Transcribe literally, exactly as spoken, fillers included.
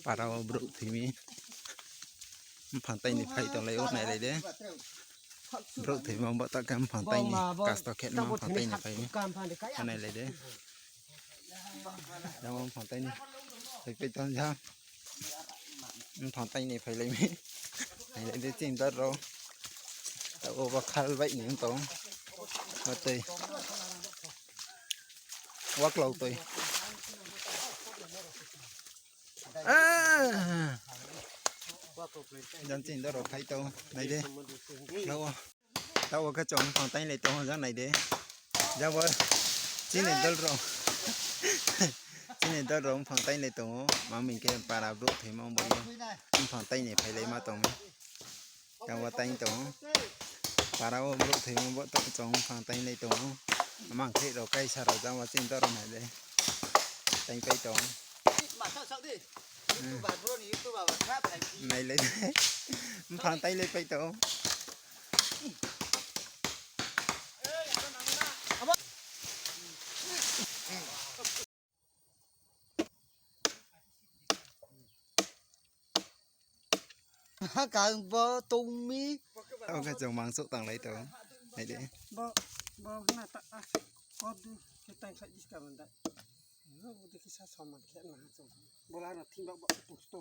Para wo brouh thoi mi. Mphang tai ni phai tonglai ou, nailai de. Brouh thoi ma bo ta khe mphang tai ni. Kasto khe ma mphang tai ni phai mi. Nailai de. Jang wo mphang tai ni. Phai pai tong ja. Mphang tai ni phailai mi. Nailai de chini dor rao. Taoh wo ba khal bai ni tong. Ba tei. Waklau toi. Ah! Jang chini dor rao phai tong. Nai de. Taoh wo. Taoh wo khe chung mphang tainglai tong ou, jang nai de. Jang wo chini dol rao. Chini dol rao mphang tainglai tong ou. Mami khe para brouh thoimo bo ye. Mphang taini phailaima tong mi. Jang wo tain tong ou. Para wo brouh thoimo bo to chung mphang tainglai tong ou. Mang khe rao kaisa rao jang wo chini dol rao nai de. Tainpai tong ou. Nailai de. Mphang tainglai pai tong ou. Kang bo tong mi. Oke, chung mangso tanglai tong. Nai de. Bo, bo na ta a. Ko du ke tang khlai dis ka man da. Bo de kisa soman khe na chung. Bo la no thing ba ba tong sto.